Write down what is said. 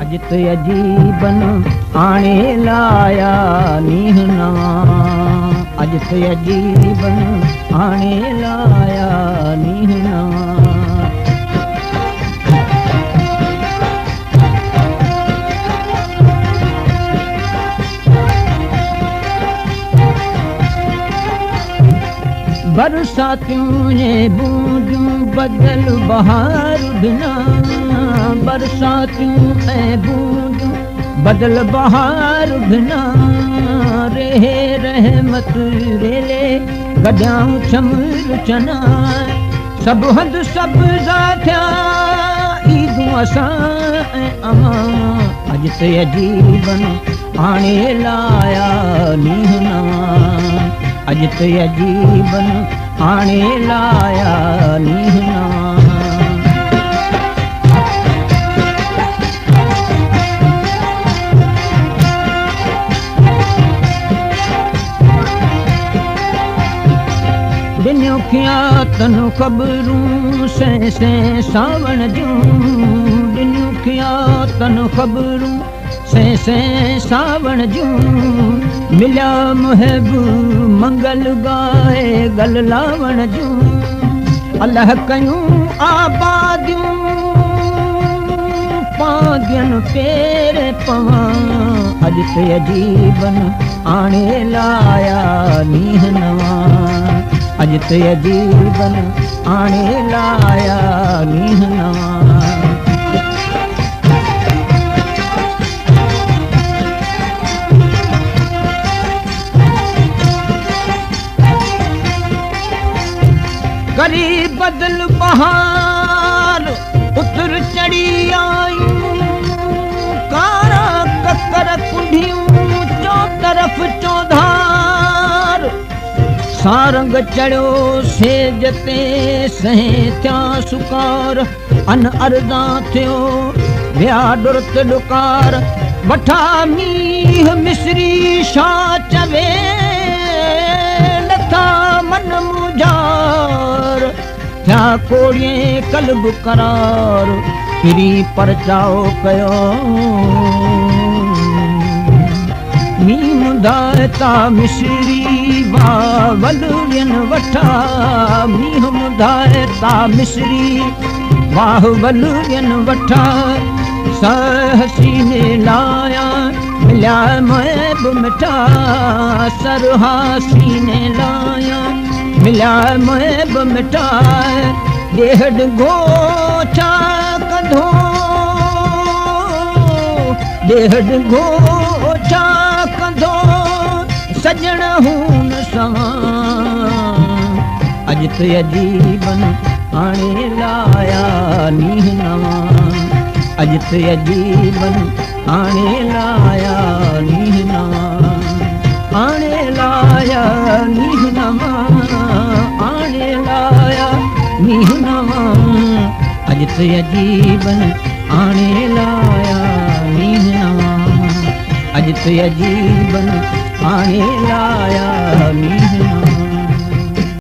اڄ ته عجيبن آڻي لايا نينهن نوان، اڄ ته عجيبن آڻي لايا نينهن نوان. برساتيون ۽ بونديون بدل بهار بنا، برساتيون ۽ بونديون بدل بهار بنا، ريهي رحمت ريلي گڏيائون ڇمر چنا، سڀ هنڌ سبزا ٿيا عيدون اسان ۽ اوهان، اڄ ته عجيبن آڻي لايا نينهن نوان، اڄ ته عجيبن آڻي لايا نينهن نوان. ڏنيون کياتن خبرون سين سين ساوڻ جون، ڏنيون کياتن خبرون سين سين ساوڻ جون، مليا محب منگل ڳائي گل لاوڻ جون، الله ڪيون آباديون پاندين پير پوان، اڄ ته عجيبن آڻي لايا نينهن نوان، اڄ ته عجيبن آڻي لايا نينهن نوان. ڪري بدل بهار اتر چڙهي آيون، ڪارا ڪڪر ڪنڍيون چوطرف چوڌار، سارنگ چڙهيو سيج تي سهين ٿيا سڪار، ان ارزان ٿيو ويا ڏرت ڏڪار، وٺا مينهن مصري ڇا چوي لٿا من مجار، ٿيا ڪوڙين قلب قرار، پرين پرچاءُ ڪيو مينهن مندائتا مصري واهه ولوين وٺا، مينهن مندائتا مصري واهه ولوين وٺا، سهه سيني لايا مليا محب مٺا، سرها سيني لايا مليا محب مٺا، ڏيهه ڊگهو ڇا ڪندو، ڏيهه ڊگهو ڇا ڪندو سڄڻ هون سوان، اڄ ته عجيبن آڻي لايا نينهن نوان، اڄ ته عجيبن آڻي لايا نينهن نوان، آڻي لايا نينهن نوان، آڻي لايا نينهن نوان، اڄ ته عجيبن آڻي لايا نينهن نوان، اڄ ته عجيبن آڻي لايا نينهن نوان.